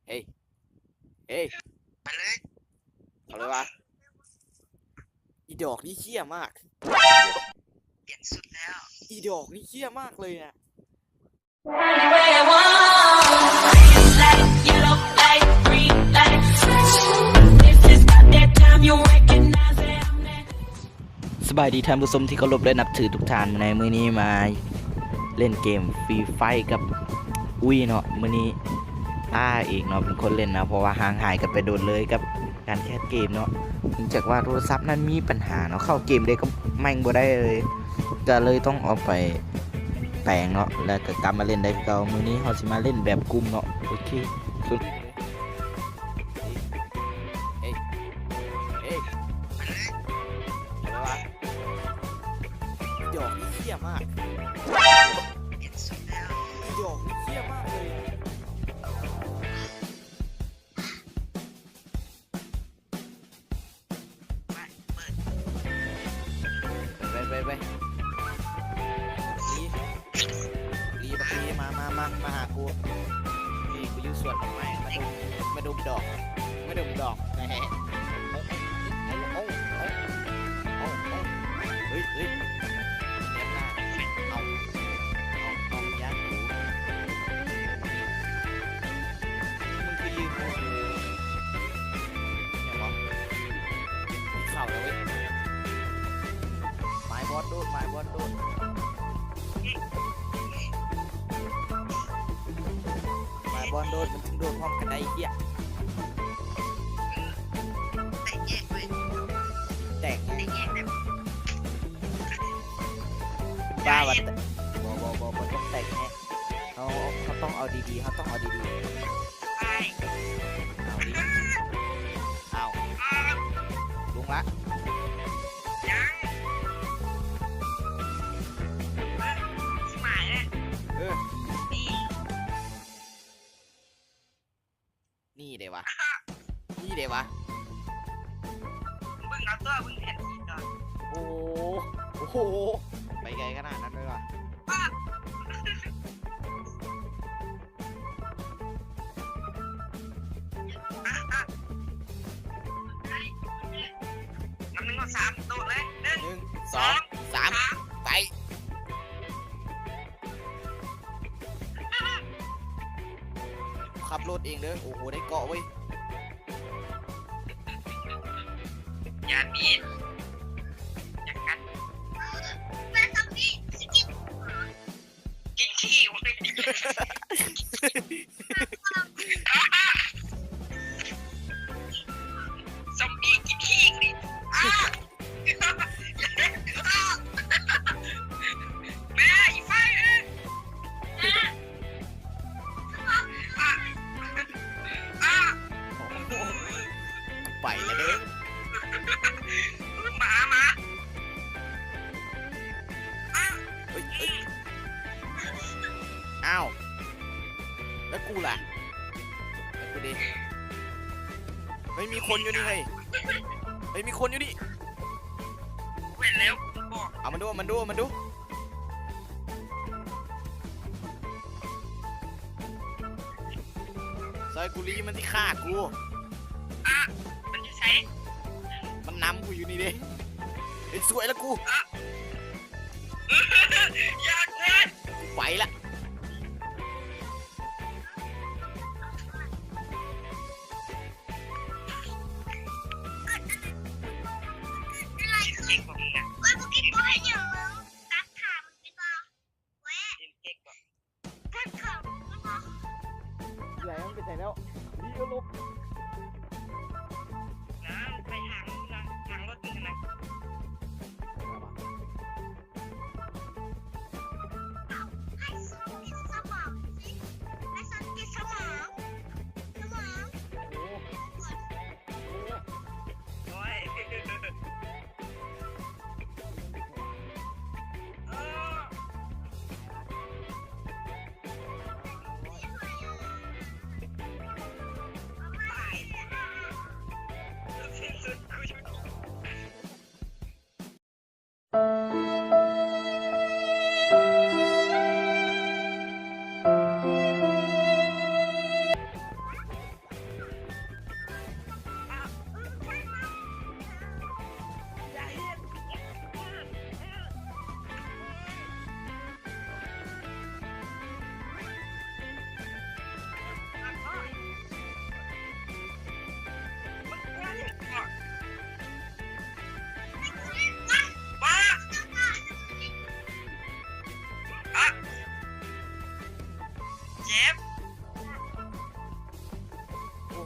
ເອີຍ ເອີຍ ໄປເລີຍ ເອົາເລີຍວະ. ອີດອກນີ້ເຫ້ຍມາກ ປ່ຽນຊຸດແລ້ວ ອີດອກນີ້ເຫ້ຍມາກເລີຍນະ. ສະບາຍດີທ່ານຜູ້ຊົມທີ່ເຄົາລົບ ແລະ ນັບຖືທຸກທ່ານ. ໃນມື້ນີ້ມາເລ່ນເກມຟຣີໄຟກັບອຸ້ຍເນາະ. ມື້ນີ້ອ້າເອງເນາະເປັນຄົນເລ່ນເນາະ ເພາະວ່າຫ່າງຫາຍກັນໄປດົນເລີຍກັບການແຄສເກມເນາະ. ເນື່ອງຈາກວ່າໂທລະສັບນັ້ນມີບັນຫາເນາະ ເຂົ້າເກມໃດກໍແມ່ງບໍ່ໄດ້ເລີຍ ກໍເລີຍຕ້ອງເອົາໄປແປງເນາະ ແລ້ວກໍກັບມາເລ່ນໄດ້ຄືເກົ່າ. ມື້ນີ້ເຮົາຊິມາເລ່ນແບບກຸ່ມເນາະ. ໂອເຄ ເອີຍ ເອີຍ ໄປເລີຍ ໄປເລີຍວະ. ດອກນີ້ເຫ້ຍມາກ ດອກນີ້ເຫ້ຍມາກເລີຍ. ໄປ ໄປ ໄປ ໄປ ລີ ລີ ບັກລີ ມາ ມາ ມາ ມາຫາກູ. ນີ້ກູຢູ່ສວນດອກໄມ້ ມາດົມ ມາດົມດອກ ມາດົມດອກ. ເອົາ ເອົາ ເອົາ ເອົາ ເອົາ ເຮີ້ຍ ເຮີ້ຍ ແນບໜ້າ ເອົາ ເອົາ ເອົາ ຢ້ານກູ. ມຶງຄືຢືນກູຢູ່ ຫຍັງວະ? ມີເຂົ້າແລ້ວເວີຍ. ໝາຍບອດໂດດ ໝາຍບອດໂດດ ໝາຍບອດໂດດ. ມັນຈຶ່ງໂດດພ້ອມກັນໄດ້ ເຫ້ຍ. ແຕກແຍກເວີຍ ແຕກແຍກ ແຕກແຍກແບບ ບ້າວ່າ ແຕກ ບໍ່ ບໍ່ ບໍ່ ບໍ່ຕ້ອງແຕກແຍກ. ເຮົາ ເຮົາຕ້ອງເອົາດີໆ ເຮົາຕ້ອງເອົາດີໆ. ອ້າວ ລົງລະ ຍັງ ເອີ ຊິໝາຍແລ້ວ ເອີ ນີ້ ນີ້ເດ້ວະ ນີ້ເດ້ວະ. ມຶງເອົາຕົວ ມຶງແຜນທີ່ກ່ອນ. ໂອ້ ໂອ້ໂຫ ໄປໄກຂະໜາດນັ້ນເລີຍວະ. ນັບໜຶ່ງຮອດສາມ ໂດດເລີຍ ໜຶ່ງ ໜຶ່ງ ສອງ ສອງ ສາມ ສາມ ໄປ. ຂັບລົດເອງເດີ. ໂອ້ໂຫ ໄດ້ເກາະເວີຍ. ຢ່າບີດ ຢ່າກັດ ກິນຂີ້ ຊອມບີ້ກິນຂີ້ນີ້. ອ້າ ແມ່ອີໄຟເອີຍ. ອ້າ ອ້າ ໄປລະເດີ ໝາ ໝາ. ອ້າ ເອີຍ ເອີຍ ອ້າວ ແລ້ວກູລະ? ແລ້ວກູເດ? ເຮີ້ຍ ມີຄົນຢູ່ນີ້ເຮີ້ຍ ເຮີ້ຍ ມີຄົນຢູ່ນີ້. ເຫັນແລ້ວ ເອົາມັນດູ ເອົາມັນດູ ເອົາມັນດູ. ຊ່ອຍກູລີ ມັນຊິຂ້າກູ. ອະ ມັນຢູ່ໃສ? ມັນນຳກູຢູ່ນີ້ເດ້. ເຮັດສວຍລະກູ. ອະ ຢ່າເກີນ ໄປລະ. ເອື້ອຍມັນໄປໃສແລ້ວ? ດີເອີ ຫຼົບ ນະ ໄປທາງ ທາງລົດນີ້ນະ. ໂອ້ ໂອ້ຍ. ຕາຍ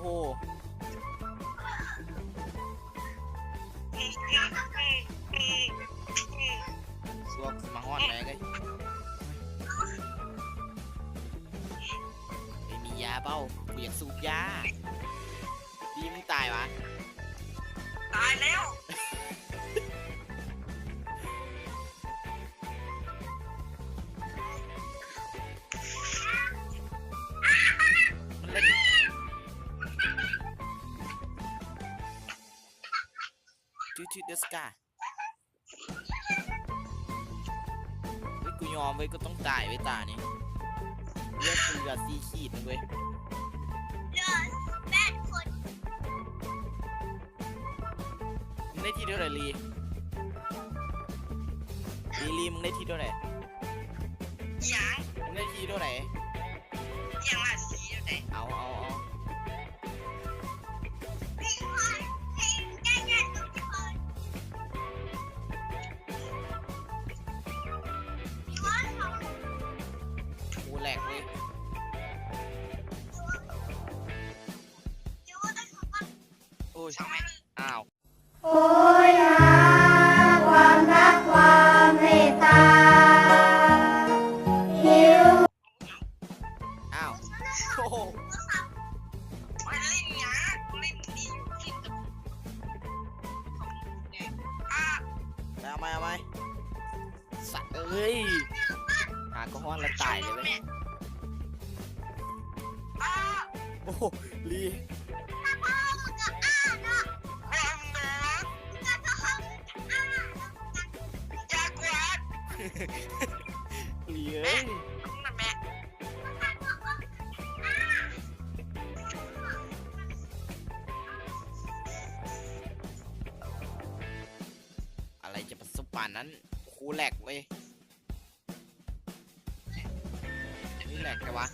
ໂອ້ ສວກ ສະມາຮອດແລ້ວເອີຍ. ເອີຍ ມີຢາເປົ່າ? ກູຢາກສູບຢາ. ດີ ມຶງຕາຍຫວາ? ຕາຍແລ້ວ. ມັນເຫຼັ້ນ Due to the sky. ເຮີ້ຍ ກູຍອມເວີ້ຍ ກູຕ້ອງຕາຍເວີ້ຍຕານີ້. ເລືອດກູເຫຼືອສີ່ຂີດເວີ້ຍ. ເຫຼືອແປດຄົນ. ມຶງໄດ້ທີເທົ່າໃດລີ? ລີລີ ມຶງໄດ້ທີເທົ່າໃດ? ຫຍັງ? ມຶງໄດ້ທີເທົ່າໃດ? ຫຍັງລະ ທີເທົ່າໃດ? ເອົາ ເອົາ ເອົາ. ໂອ້ ແຫຼກເວີ້ຍ. ໂອ້ຍ ອ້າວ. ໂອ້ຍຫາຄວາມຮັກຄວາມເມດຕາ ຫິວ. ອ້າວ ໂອ້ໂຫ ມາຫຼິ້ນຫຍັງ ຫຼິ້ນນີ້ຢູ່ ຫຼິ້ນກັບ ອາ ເອົາໃໝ່ ເອົາໃໝ່ ເອົາໃໝ່. ສັດເອີຍ ຫາກໍຮ້ອນລະຕາຍເລີຍເວີ້ຍ. ໂອ້ ລີ ລີເອີຍ. ອະໄລຈະປະສົບປານນັ້ນ? ໂອ້ໂຫ ແຫຼກເວີ້ຍ. ນີ້ແຫຼກແທ້ວະ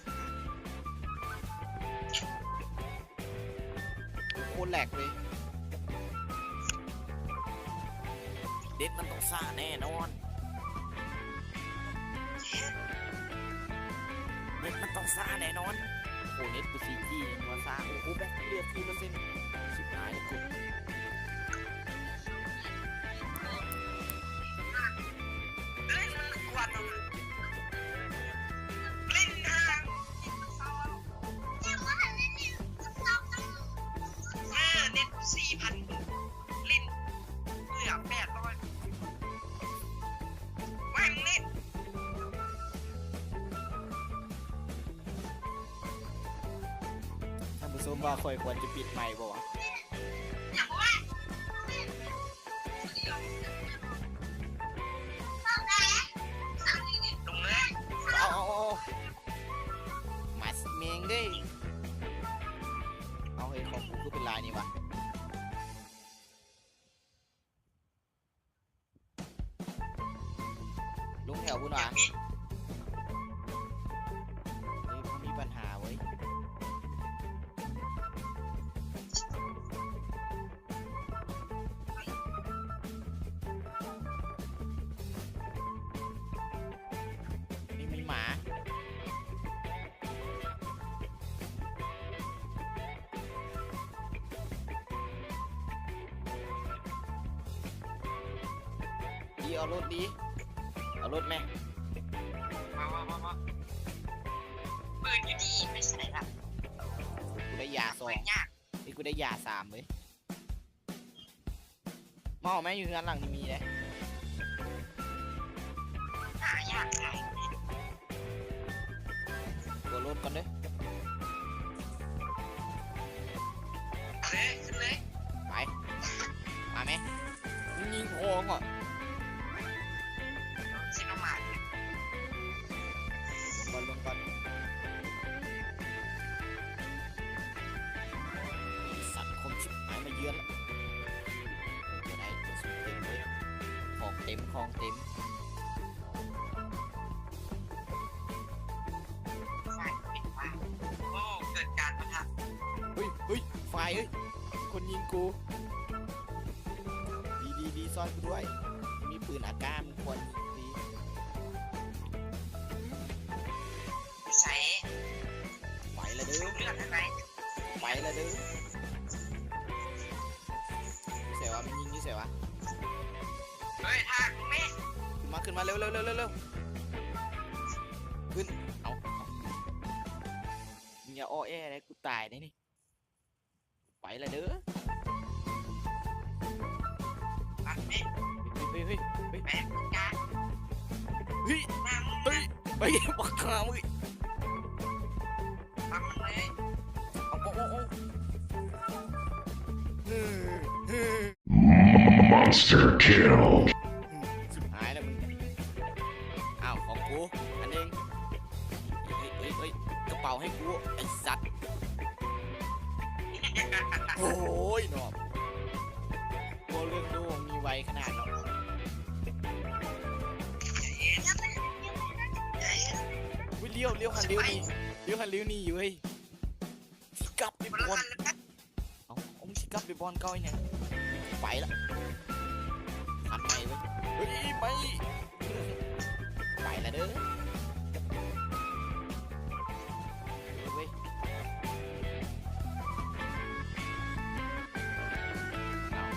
ໂຄດແຫຼກເລີຍ. ເນັດມັນຕ້ອງຊ້າແນ່ນອນ ເນັດມັນຕ້ອງຊ້າແນ່ນອນ. ໂອ້ ເນັດກູສີ່ຈີ ຍັງວ່າຊ້າ. ໂອ້ໂຫ ແບັດເຫຼືອສີ່ເປີເຊັນ ຊິບຫາຍແລ້ວກູ. ເອີ ເນັດສີ່ພັນ ຫຼິ້ນເຫຼືອແປດຮ້ອຍ ແມ່ງເນັດ. ທ່ານຜູ້ຊົມວ່າຂ້ອຍຄວນຈະປິດໄມບໍ່ວະ? ເອົາ ເອົາ ເອົາ ມາແມ່ງເດ້. ເອົາ ເຮີ້ຍ ຂອງກູຄືເປັນລາຍນີ້ວະ? ລົງແຖວພຸ້ນຫວາ? ເຮີ້ຍ ບໍ່ມີບັນຫາເວີ້ຍ. ນີ້ມີໝາ. ດີ ເອົາລົດດີ ເອົາລົດແມ່. ມາ ມາ ມາ ມາ ປືນຢູ່ນີ້ ໄປໃສລະ? ກູໄດ້ຢາສອງ ເອີຍ ກູໄດ້ຢາສາມເວີ້ຍ. ມາເອົາແມ່ ຢູ່ເຮືອນຫຼັງນີ້ມີເດ້. ຫາຢາກໄດ້ ກວດລົດກ່ອນເດີ້. ເອົາເລີຍ ຂຶ້ນເລີຍ ໄປ ມາແມ່. ມັນຍິງໂພງເຫາະ ຊິມາ ລົງກ່ອນ ລົງກ່ອນ. ໄອ້ສັດ ຄົນຊິບຫາຍມາເຢືອນລະ. ບໍ່ໄດ້ ກະສຸນເຕັມເລີຍ ຂອງເຕັມ ຂອງເຕັມ. ໂອ້ ເກີດການປະທະ. ເຮີ້ຍ ເຮີ້ຍ ຝ່າຍເອີຍ ມີຄົນຍິງກູ. ດີ ດີ ດີ ຊ່ອຍກູດ້ວຍ. ມີປືນອາກາ ມັນຄວນຍິງດີ. ຢູ່ໃສ? ໄປລະເດີ. ເລືອດທາງໃດ? ໄປລະເດີ. ຢູ່ໃສວະ? ມັນຍິງຢູ່ໃສວະ? ເຮີ້ຍ ທາກແມ່ ຂຶ້ນມາ ຂຶ້ນມາ ເລັວໆໆໆ ຂຶ້ນ. ເອົາ ເອົາ ມຶງຢ່າອໍແອເດ້ ກູຕາຍເດ້ນີ້. ໄປລະເດີ. ເຮີ້ຍ ເຮີ້ຍ ເຮີ້ຍ ເຮີ້ຍ ເຮີ້ຍ ບັກຫ່າມຶງ. ປັກມັນເລີຍ. ເອົາ ໂອ້ ໂອ້ ໂອ້ Monster kill. ຊິບຫາຍແລ້ວມຶງ. ອ້າວ ຂອງກູອັນໜຶ່ງ. ເອີຍ ເອີຍ ເອີຍ ກະເປົາໃຫ້ກູ ໄອ້ສັດ. ໂອ້ຍເນາະ. ບໍ່ເລື່ອງດູມີໄວຂະໜາດເນາະ. ອຸ້ຍ ລ້ຽວ ລ້ຽວຫັ້ນ ລ້ຽວນີ້ ລ້ຽວຫັ້ນ ລ້ຽວນີ້ຢູ່ເວີຍ. ຊິກັບໄປບ່ອນ ເອົາ ເອົາ ຊິກັບໄປບ່ອນເກົ່າອີຫຍັງ? ໄປລະ ຄັນໃໝ່ເວີຍ. ເຮີ້ຍ ໄປ ໄປລະເດີ. ເອີເວີຍ ເອົາ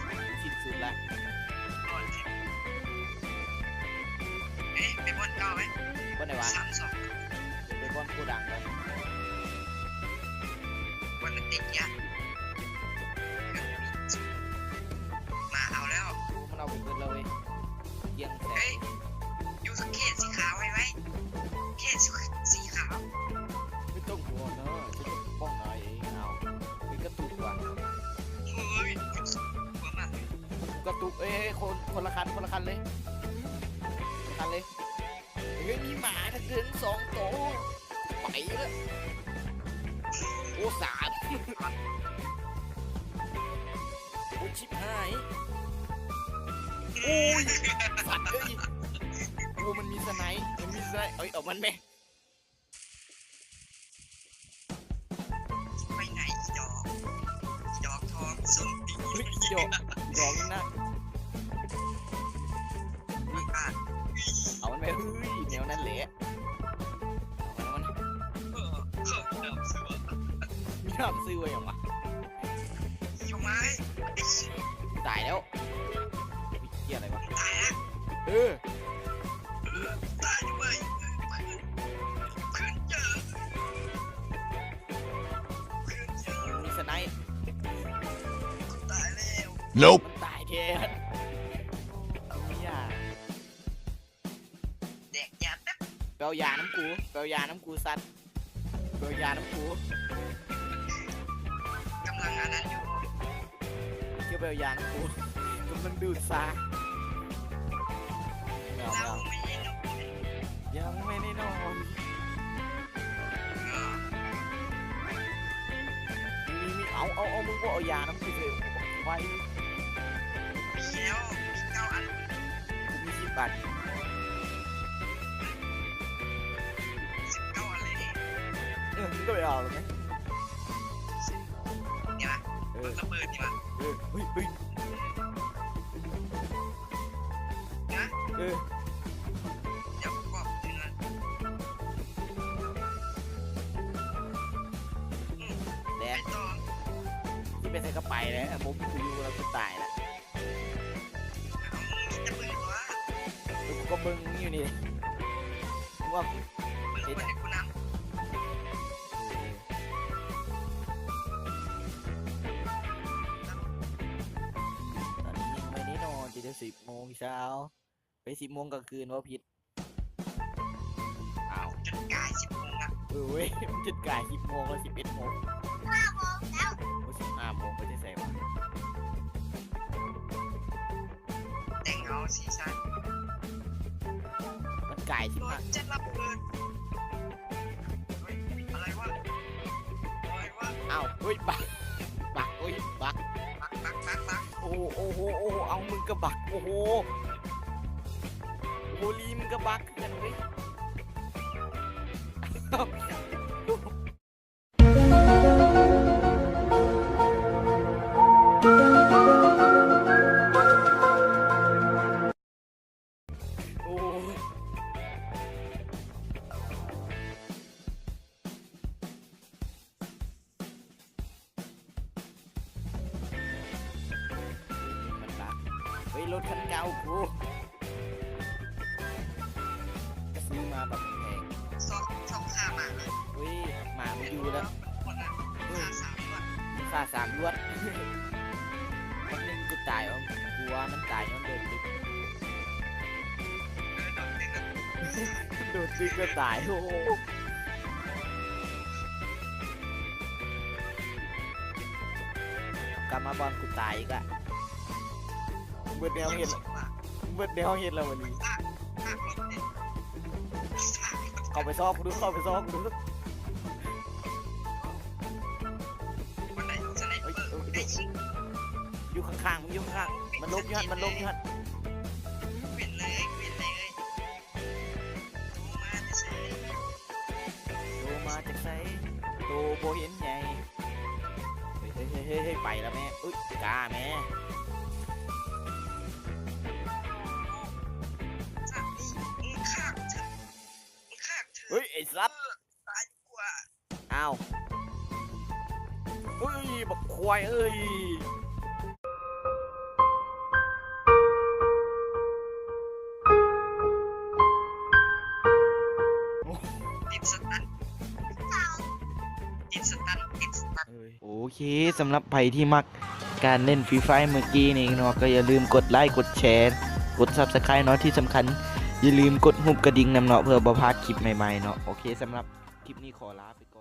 ສິ້ນສຸດລະ. ເອີ ໄປບ່ອນເກົ່າໄຫມ? ບ່ອນໃດວະ? ສາມສອງ ໄປບ່ອນໂກດັງເລີຍ. ມັນຕິດຍາ ມາເອົາແລ້ວ. ໂອ້ ມັນເອົາໄປເບິດແລ້ວເວີຍ. ກຽງແສນ. ເຮີ້ຍ ຢູ່ເຂດສີຂາວໄວ້ໄວ້ ເຂດສີຂາວ. ໄມ່ຕ້ອງຫ່ວງນະ ເຂົາຈະປົກປ້ອງນາຍເອງ. ເອົາ ເປັນກະຕຸກວ່ະ. ເຮີ້ຍ ກົວມາກເລີຍ. ກະຕຸກ. ເອີຍ ຄົນ ຄົນລະຄັນ ຄົນລະຄັນເລີຍ ຄົນລະຄັນເລີຍ. ເຮີ້ຍ ມີໝາທັງເທິງສອງໂຕ. ໄປລະ. ໂອ້ ສາມ. ໂອ້ ຊິບຫາຍ. ໂອ້ຍ ສັດເອີຍ. ໂອ້ ມັນມີສະໄນ ມັນມີສະໄນ. ເອີຍ ເອົາມັນແມ. ໄປໄຫນອີດອກ ອີດອກທອງສົ້ນຕີນ. ເຮີ້ຍ ອີດອກ ອີດອກນີ້ນະ. ເອົາມັນແມ. ເຮີ້ຍ ແນວນັ້ນແຫຼະ. ເອົາມັນ ເອີ ເອີ ມີນາມຊື່ວ່າ ມີນາມຊື່ວ່າຫຍັງວະ? ຢູ່ໄໝ? ຕາຍແລ້ວ. ເຮີ້ຍ ເຫ້ຍ ອະໄລວະ? ຕາຍແລ້ວ. ເອີ ຕາຍດ້ວຍ. ຂຶ້ນເຈີ ຂຶ້ນເຈີ. ມີສະໄນ. ຕາຍແລ້ວ. ໂນບ ມັນຕາຍແທ້. ເອົາຢາ ແດກຢາແປັບ. ໄປເອົາຢານຳກູ ໄປເອົາຢານຳກູ ສັດ. ໄປເອົາຢານຳກູ. ກຳລັງອັນນັ້ນຢູ່. ຄືໄປເອົາຢານຳກູ ກຳລັງດູດຊາ. ແມ່ນ ແມ່ນ. ຍັງໄມ່ໄດ້ນອນ. ເອີ ມີ ມີ ເອົາ ເອົາ ເອົາ ມຶງບໍ່ເອົາຢານຳກູເລີຍ. ໄວ ມີແລ້ວ ມີເກົ້າອັນ. ກູມີສິບອັນ. ສິບເກົ້າອັນເລີຍ. ເອີ ມຶງກໍໄປເອົາແລ້ວໄງ. ນີ້ລະ. ເອີ ລະເບີດນີ້ລະ. ເອີ ເຮີ້ຍ ເຮີ້ຍ. ນະ ເອີ ດຽວກອບເດືອນ ອືມ ແດກ ໄປຕໍ່. ຊິໄປໃສກໍໄປແຫຼະ ບໍ່ມີຜູ້ຢູ່ແລ້ວ ກູຕາຍລະ. ເອົາ ມຶງມີແຕ່ເບິ່ງຕົວະ. ເອີ ກູກໍເບິ່ງມຶງຢູ່ນີ້ ມຶງວ່າ ເບິ່ງເຮັດຫຍັງ? ເບິ່ງໃຫ້ກູນຳ. ຕອນນີ້ຍັງບໍ່ໄດ້ນອນ ຈະໄດ້ສິບໂມງເຊົ້າ ໄປສິບໂມງກາງຄືນ ເວົ້າຜິດ. ອ້າວ ຈົນກາຍສິບໂມງລະ. ເອີເວີຍ ມັນຈົນກາຍສິບໂມງລະ ສິບເອັດໂມງ ຫ້າໂມງແລ້ວ. ໂອ້ ສິບຫ້າໂມງໄປແຕ່ໃສວະ? ແຕ່ງເອົາສີສັນ ມັນກາຍສິບຫ້າ ໂດນຈັດລະເບີດ. ເຮີ້ຍ ອະໄລວະ? ອະໄລວະ? ອ້າວ ເຮີ້ຍ ບັກ ບັກ ເຮີ້ຍ ບັກ ບັກ ບັກ ບັກ ບັກ. ໂອ້ໂຫ ໂອ້ໂຫ ໂອ້ໂຫ ເອົາ ມຶງກະບັກ. ໂອ້ໂຫ ໂອ້ໂຫ ລີ ມຶງກະບັກຄືກັນເວີຍ. ລົດຄັນເກົ່າກູ ກະຊື້ມາບັກແພງ. ຊອກ ຊອກຂ້າໝາ. ອຸ້ຍ ໝາມັນຢູ່ແລ້ວ. ຂ້າສາມງວດ ຂ້າສາມງວດ. ວັນໜຶ່ງກູຕາຍ ເອົາ ກູວ່າມັນຕາຍຍ້ອນໂດນຕຶກ. ໂດນຕຶກແລ້ວຕາຍ. ໂອ້ ກັບມາບ່ອນກູຕາຍອີກລະ. ເບິດແນວເຮັດ ເບິດແນວເຮັດແລ້ວມື້ນີ້. ເຂົ້າໄປຊອກກູດູ ເຂົ້າໄປຊອກກູດູ. ຢູ່ຂ້າງໆ ຢູ່ຂ້າງໆ ມັນຫຼົບຢູ່ຫັ້ນ ມັນຫຼົບຢູ່ຫັ້ນ. ໂຕມາແຕ່ໃສ ໂຕບໍ່ເຫັນໃຫຍ່. ເຮີ້ຍ ເຮີ້ຍ ເຮີ້ຍ ເຮີ້ຍ ໄປລະແມ່. ອຸ້ຍ ກ້າແມ່. ເຮີ້ຍ ໄອ້ສັດ. ອ້າວ ເຮີ້ຍ ບັກຄວາຍເອີຍ. ຕິດສະຕັນ ຕິດສະຕັນ ຕິດສະຕັນ. ໂອເຄ ສຳລັບໃຜທີ່ມັກການເລ່ນ Free Fire ມື້ກີ້ນີ້ເນາະ ກໍຢ່າລືມກົດໄລ ກົດແຊ ກົດ Subscribe ເນາະ. ທີ່ສຳຄັນຢ່າລືມກົດຮູບກະດິ່ງນຳເນາະ ເພື່ອບໍ່ພາດຄລິບໃໝ່ໆເນາະ. ໂອເຄ ສຳລັບຄລິບນີ້ຂໍລາໄປກ່ອນ.